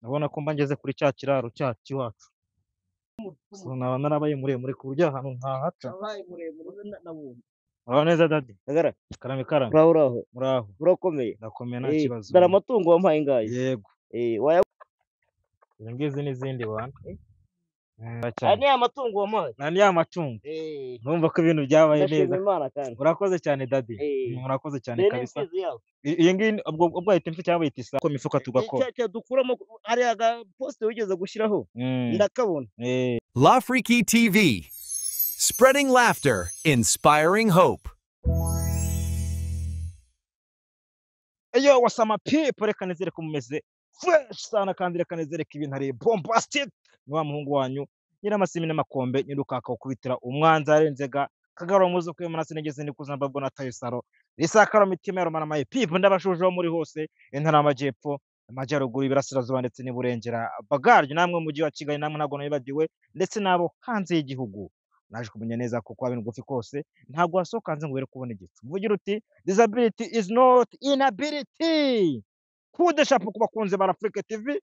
Urabona ko mba ngeze kuri cya kiraro cyacu iwacu. So, naba narabaye muremure ku buryo ahantu ntahaca. Wabaye muremure nabonye. Uraho neza, daddy? Kagara. Karame, karame. Uraho, uraho. Muraho. Urakomeye? Ndakomeye, nta kibazo. Dore amatungo wampaye ngayo. Yego. Waya. Izi ngizi n'izindi wana. Aya Cyane. Ni amatungo wampaye. Na ni ya matungo. Urumva ko ibintu byabaye Ndashima neza. Imana kandi. Urakoze cyane, daddy. Murakoze cyane. Rero Kabisa. imfizi yawe. Iyi ngiyi ubwo bayita imfi cyangwa bayita isa ko imifuka tugakora. Cya dukuramo hari aga poste wigeze gushyiraho. Ndakabona. La Freaky TV, spreading laughter, inspiring hope. Eyo, wasama people, reka nizere ko mumeze fresh sana, kandi reka nizere ko ibintu ari bombastic. Ni wa muhungu wanyu nyiramasimi n'amakombe, nyirukaka ukubitira umwanzi arenzega kagaro muzo kwemana sinigeze nikuza mbabwo na tayo saro risakaro mitima ya romana. My people, ndabashuje aho muri hose, intara y'amajyepfo, amajyaruguru, iburasirazuba ndetse n'iburengera bwaryo, namwe mu mujyi wa Kigali, namwe ntabwo nabibagiwe, ndetse n'abo hanze y'igihugu. Naje kumenya neza ko kwa bintu kose ntabwo wasohoka hanze ngo ubere kubona igicu. Vugira uti: "Disability is not inability." Kude shapo ku bakunzi ba Afrique TV,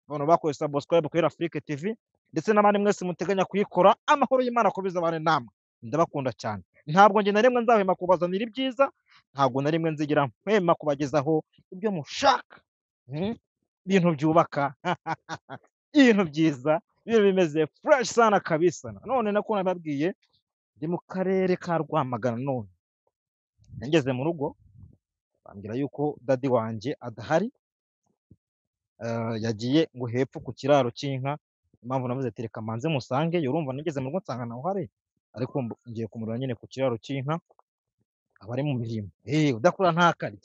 abantu bakoze subscribe kuri Afrique TV, ndetse n'abandi mwese muteganya kuyikora, amahoro y'Imana akomeze abane namwe. Ndabakunda cyane. Ntabwo njye na rimwe nzahwema kubazanira ibyiza, ntabwo na rimwe nzigira mpwema kubagezaho ibyo mushaka. Ibintu byubaka, ibintu byiza, ibintu bimeze fresh sana kabisa. None nako nababwiye, ndi mu karere ka Rwamagana. None ngeze mu rugo bambwira yuko daddy wanjye adahari, yagiye ngo hepfo ku kiraro cy'inka. Impamvu navuze ati reka manze musange, urumva nigeze mu rugo nsanga nawe uhari, ariko ngiye kumureba nyine ku kiraro cy'inka, aba ari mu mirimo. Udakora ntakarye,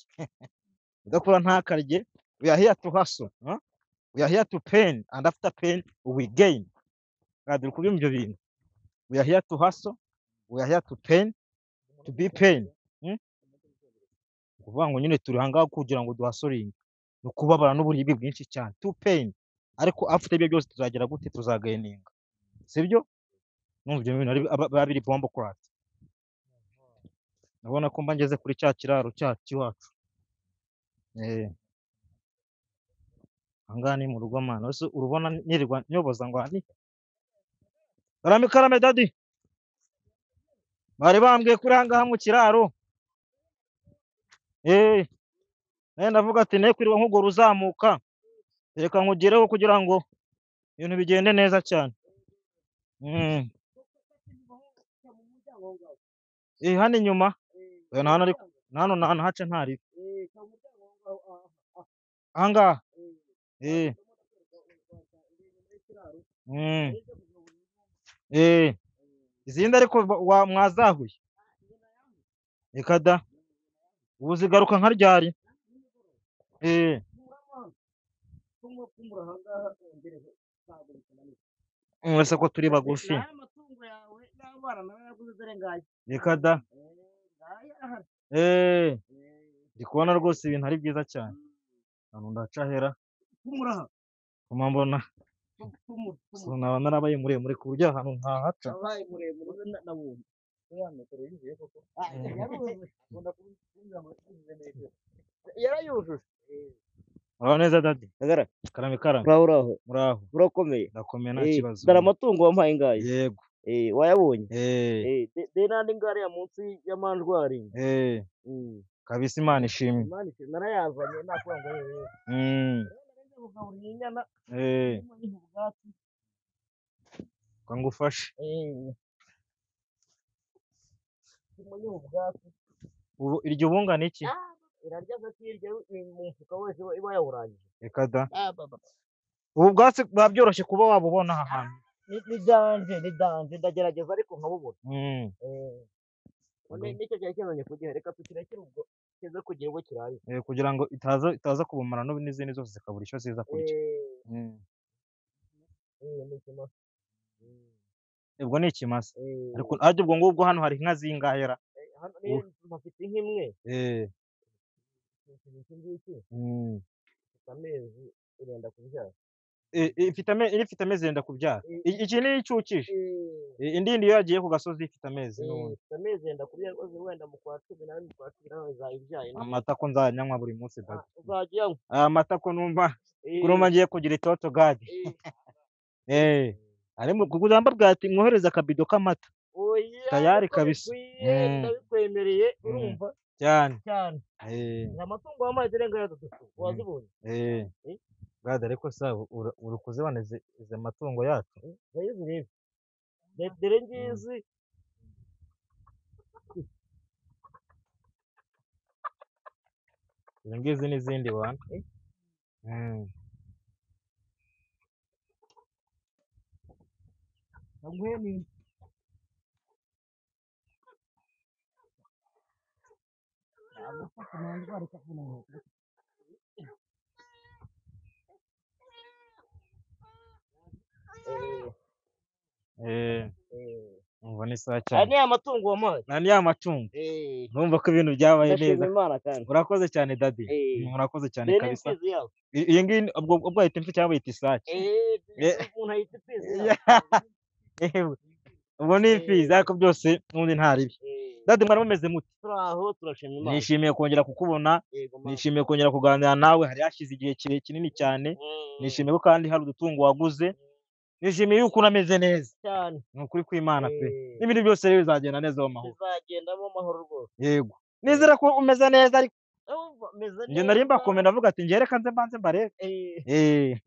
udakora ntakarye. We are here to hustle, huh? We are here to pain, and after pain we gain. Kandi uri kubyumva ibyo bintu? We are here to hustle, we are here to pain, to be pain. Kuvuga ngo nyine turi ahangaha kugira ngo duhustlinge, ni ukubabara n'uburibwe bwinshi cyane, to pain, ariko after ibyo byose tuzagera gute? Tuzagaininga, sibyo? Numva ibyo bintu ari biba biri bomboclaat. Urabona ko mba ngeze kuri cya kiraro cyacu iwacu. Ahangaha ni mu rugo, mana. Ese urubona nirirwa nyoboza ngo aha ni karame, karame, daddy? Bari bambwiye kuri ahangaha mu kiraro. Nawe ndavuga ati ne kwirirwa nkugora uzamuka, reka nkugereho kugira ngo ibintu bigende neza cyane. Hano inyuma. Oya, hano, ariko hano nahaca ntari ahangaha. Izindi ariko mwazahuye? Reka da, ubu zigaruka nka ryari? Ese ko turi bagufi? N'aya matungo yawe n'abana nawe yaguze, dore ngaya. Reka da. Ngaya ahari. Ndi kubona rwose ibintu ari byiza cyane. Ahantu ndaca hera. Pfumura aha. Kuma mbona Pfumura. So, naba narabaye muremure ku buryo ahantu ntahaca. Wabaye muremure nabonye. Ah, yaruzuye. Yarayujuje. Uraho neza, daddy? Kagara. Karame, karame. Uraho, uraho. Muraho. Urakomeye? Ndakomeye, nta kibazo. Dore amatungo wampaye ngayo. Yego. Wayabonye? De n'andi ngariya munsi y'amanjwari. Kabisa, Imana ishimwe. Imana ishimwe, narayazanye nakubwira ngo yewe. Kugaburira inyana. Ndimo nyiha ubwatsi. Ngo ngufashe. Ndimo nyiha ubwatsi. Ubu iryo bungana iki? Ah, irarya agakirya mu mufuka wese iba yawurangije. Reka da. Ah, baba. Ubu bwatsi biba byoroshye kuba wabubona aha hantu? Ni danger, ni danger, ndagerageza ariko nkabubura. Nicyo cyari kinzanye kugiha, reka tukirekere ubwo kize kugira ubwo kiraye. Kugira ngo itaza kubumara n'izindi zose zikabura icyo ziza kurya. Ni ikimasa. Ubwo ni ikimasa? Ariko ariko ubwo ngubwo hano hari inka zingahera? Hano ni mpafite inka imwe. Iki ngiki. Ifite amezi, irenda kubyara. Ifite amezi yenda kubyara. Iki ni icyukije. Indi yindi iyo yagiye ku gasozi ifite amezi n'ubundi. Ifite amezi yenda kubyara rwose, wenda mu kwa 12, mu kwa 12 izaba ibyaye. Amata ko nzayanywa buri munsi dada. Uzajya uyanywa. Aya mata ko numva kuruma ngiye kugira itoto gadi. Arimo kugira mbabwira ati mwohereze akabido k'amata. Oya, Tayari niko kabisa. bikwiye, ndabikwemereye, urumva Cyane. cyane. Amatungo w'amazi arenga atatu wazibonye. Gadi, ariko sa uri kuzibona izi matungo yacu? Ndayizi rero. Dore ngizi. Izi ngizi n'izindi wana. Nguhe n'indi. Nagufata nandwara ikavuna inkweto. Umva ni sawa Aya cyane. ni amatungo wampaye. Aya ni ya matungo. Numva ko ibintu byabaye Ndashima neza. Imana kandi. Urakoze cyane daddy. Urakoze cyane Dore kabisa. n'imfizi yabo. Iyi ngiyi ubwo bayita imfi cyangwa bayita isake? Umuntu ayita imfizi yabo. Ubwo ni imfizi, ariko byose n'ubundi nta ribi. Daddy, mwari mumeze mute? Turaho, turashima Imana. Nishimiye kongera kukubona, Yego, Mana. nishimiye kongera kuganira nawe, hari hashize igihe kirekire kinini cyane. Nishimiye ko kandi hari udutungo waguze. Nishimiye yuko unameze neza. Cyane. Ni ukuri kw'Imana pe. N'ibindi byose rero bizagenda neza mu mahoro. Bizagendamo amahoro rwose. Yego. Nizera ko umeze neza ariko Urumva, meze njye nari neza. mbakomeye ndavuga ati njye reka nze mbanze mbarebe.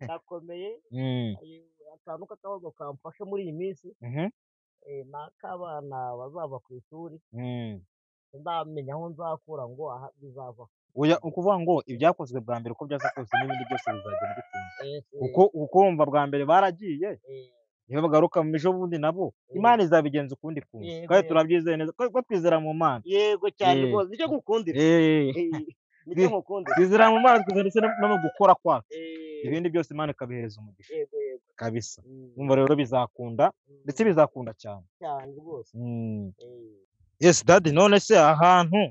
Ndakomeye. Akantu k'akabazo kamfasha muri iyi minsi. Ni ak'abana bazava ku ishuri. Ndamenya aho nzakura ngo aha bizava. Oya, ukuvuga ngo ibyakozwe bwa mbere uko byaza kose n'ibindi byose bizagenda bikunda. Kuko wumva bwa mbere baragiye, niba bagaruka mu ejo bundi nabo, Imana izabigenza ukundi kuntu. Kandi turabyizeye neza ko twizera mu Mana. Yego cyane rwose, nicyo ngukundira. Nicyo ngukundira. Twizera mu Mana, twizera ndetse no mu gukora kwacu. Ibindi byose Imana ikabihereza umugisha. Yego, yego. Kabisa. Umva rero bizakunda, ndetse bizakunda cyane. Cyane rwose. Yes daddy, none se ahantu,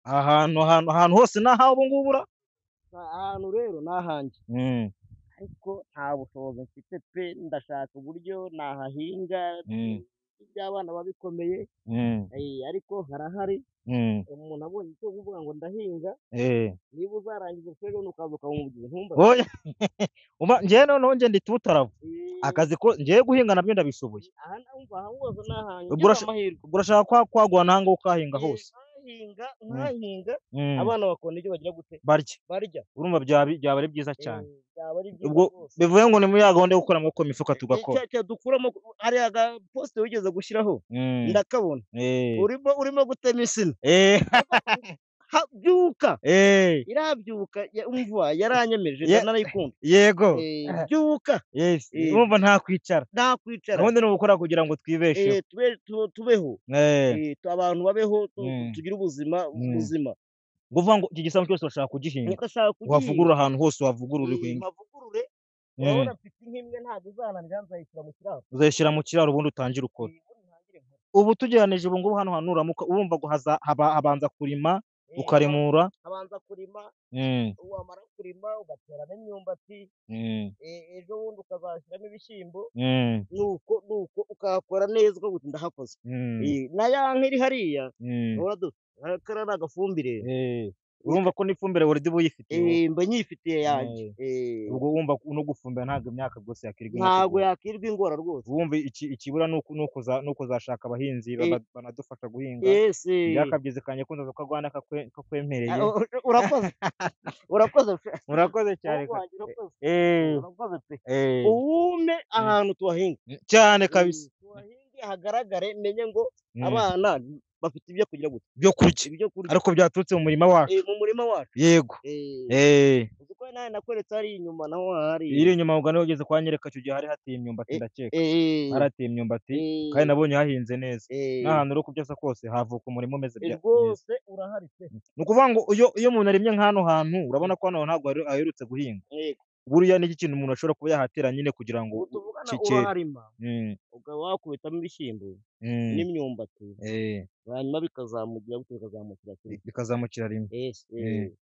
ahantu hose ni ahawe ubu ngubu ura? Ahantu rero ni ahanjye. Ariko nta bushobozi mfite pe, ndashaka uburyo nahahinga, iby'abana biba bikomeye, ariko harahari. Umuntu abonye icyo kuvuga ngo ndahinga, niba uzarangiza ejo ukaza ukamubwira ntumbaze. Oya. Umva njyewe noneho njye ndi tutaravu. Akazi ko njyewe guhinga nabyo ndabishoboye. Aha ndumva aha hose ni ahanjye, Ubwo ngize amahirwe. Ubwo urashaka kwaguha nanga ukahinga hose. Nkahinga, abana bakabona ibyo bagira gute? Barya. Barya. Urumva byaba ari byiza cyane. Byaba ari byiza Ubwo rwose. bivuye ngo ni muri ya gahunda yo gukura amaboko mu mifuka tugakora. Cya dukuramo hari aga poste wigeze gushyiraho. Ndakabona. Urimo gutema insina. Byuka. Irabyuka, umva yaranyemeje, ndanarayikunda. Yego. Byuka. Yes. Urumva nta kwicara. Nta kwicara. Ubundi ni ugukora kugira ngo twibesheho. Tubeho. Abantu babeho, tugire ubuzima buzima. Nguvuga ngo iki gisambu cyose bashaka kugihinga. Niko ashaka kugihinga. Wavugurura ahantu hose, wavugurura uhinga. Mpavugurure. Urabona mfite inka imwe ntabwo izananira, nzayishyira mu kiraro. Uzayishyira mu kiraro ubundi utangire ukore. Ubundi ntangire nkore. Ubu tugereranije ubu ngubu hano hantu uramuka urumva ngo habanza kurima, ukarimura. Habanza kurima, wamara kurima ugateramo imyumbati, ejo bundi ukazashyiramo ibishyimbo, nuko ukahakora neza ukavuga uti ndahakoze. Na ya nka iri hariya, urabona kariya ni agafumbire. Urumva ko n'ifumbire already uba uyifitiye. Mba nyifitiye yanjye. Ubwo wumva no gufumbira ntabwo imyaka rwose yakirwa Ntabwo yakirwa ingora rwose. Wumva ikibura ni ukuzashaka abahinzi banadufasha guhinga. Byakabyize kanye ko nzaza ko Rwanda kakwemereye. Urakoze. Urakoze pe. Urakoze cyane. Wowe wanjye urakoze. Urakoze pe. Uwume ahantu tuhahinga. Cyane kabisa. Tuhahinge hagaragare, menye ngo abana bafite ibyo kugira gute? Byo kurya. Ibyo kurya. Ariko byaturutse mu murima wacu. Mu murima wacu. Yego. Uzi ko nawe nakweretse hari inyuma naho hari. Iri inyuma ubwo niho ugeze kwa nyereka icyo gihe hari hateye imyumbati ndakeka. Hari hateye imyumbati kandi nabonye hahinze neza. N'ahantu uri kubyasa kose havuka umurima umeze neza. Rwose urahari pe. Ni ukuvuga ngo iyo umuntu arimye nk'hano hantu urabona ko hano ntabwo aherutse guhinga. Yego. Buriya ni ikintu umuntu ashobora kuba yahatera nyine kugira ngo Ubu tuvugana kikere. uraharima. Ukaba wakubitamo ibishyimbo n'imyumbati. Hanyuma bikazamugira gutyo, bikazamukira kimwe. Bikazamukira rimwe. Yes,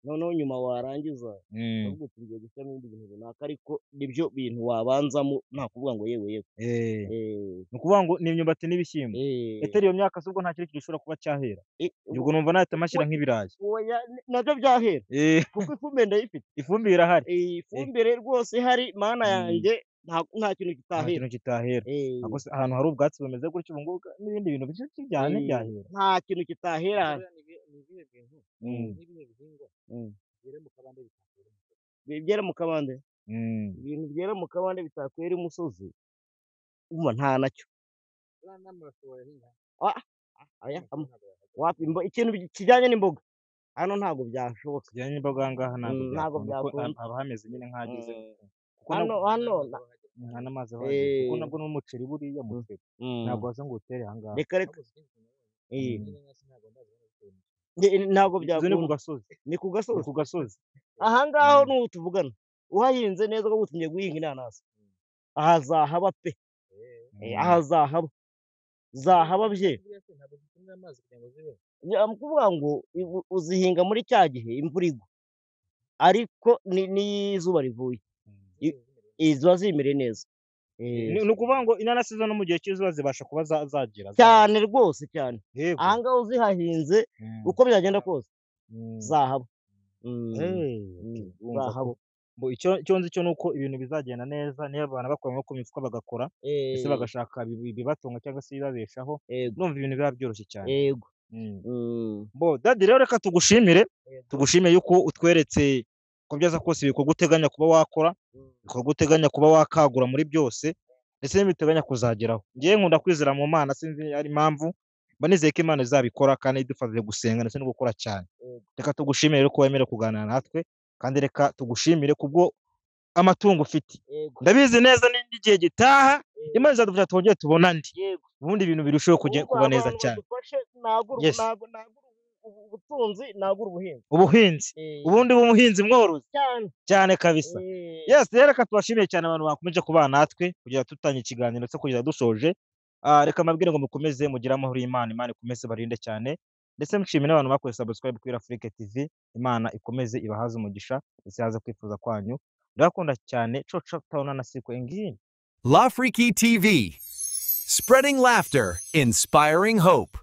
Noneho nyuma warangiza ukavuga uti ngiye gushyiramo ibindi bintu runaka, ariko nibyo bintu wabanzamo, nta kuvuga ngo yewe yewe. Ni ukuvuga ngo ni imyumbati n'ibishyimbo. Eteri iyo myaka se ubwo nta kindi kintu gishobora kuba cyahera? Ubwo numva nahita mashyira nk'ibirayi. Oya, nabyo byahera kuko ifumbire ndayifite. Ifumbire irahari. Ifumbire rwose ihari, mana yanjye, nta kintu Nta kitahera. kintu kitahera. Ahubwo se ahantu hari ubwatsi bumeze gutyo ubu ngubu n'ibindi bintu byinshi cyane byahera. Nta kintu kitahera. Byera mu kabande. Ibintu byera mu kabande bitakwera imusozi, umva nta nacyo. Ikintu kijyanye n'imboga hano ntabwo byashoboka. Kijyanye n'imboga aha ngaha ntabwo Ntabwo byakunda, kuko byakunda. haba hameze nyine nk'ahageze. Kuko Hano hano nta n'amazi ahagije, kuko nabwo n'umuceri buriya muceri ntabwo waza ngo uwutere aha ngaha. Reka reka. Ntabwo Izo ni ku byakunda. gasozi. Ni ku gasozi. Ni ku gasozi. Aha ngaho n'ubu tuvugana, uhahinze neza ko ugiye guhinga inanasi, aha zahaba pe. Aha zahaba. Zahaba bye. Ni ukuvuga ngo uzihinga muri cya gihe imvura igwa, ariko n'izuba rivuye ziba zimereye neza. Ni ukuvuga ngo inanasi zo no mu gihe cy'izuba zibasha kuba zagira cyane rwose cyane. Yego. Aha ngaha uzihahinze uko byagenda kose zahaba. Urumva Zahaba. ko icyo nzi cyo nuko ibintu bizagenda neza niba abantu bakora amaboko mu mifuka bagakora, ndetse bagashaka ibibatunga cyangwa se ibibabeshaho, ndumva ibintu biba byoroshye cyane. Yego. Bo Daddy rero reka tugushimire, tugushimire yuko utweretse ko byaza kose ibikorwa uteganya kuba wakora, ibikorwa uteganya kuba wakagura muri byose, ndetse n'ibiteganya kuzageraho. Ngewe nkunda kwizera mu Mana, sinzi ari impamvu mba nizeye ko Imana izabikora kandi idufashije gusenga ndetse no gukora cyane. Reka tugushimire rero ko wemerewe kuganira natwe, kandi reka tugushimire kubwo amatungo ufite. Ndabizi neza n'igihe gitaha Imana izadufasha twongere tubonane. Ubundi ibintu birusheho kuba neza cyane. Ubutunzi nagura ubuhinzi. Ubuhinzi. Ubundi umuhinzi mworozi. Cyane. Cyane kabisa. Yes, rero reka tubashimiye cyane abantu bakomeje kubana natwe kugira tutanye ikiganiro ndetse kugira dusoje. Reka mbabwire ngo mukomeze mugire amahoro y'Imana, Imana ikomeze barinde cyane. Ndetse mushimire n'abantu bakoze subscribe kuri Afrique TV, Imana ikomeze ibahaze umugisha ndetse yaze kwifuza kwanyu. Ndabakunda cyane, coco tutaonana siku ingine. L'Afrique TV, spreading laughter, inspiring hope.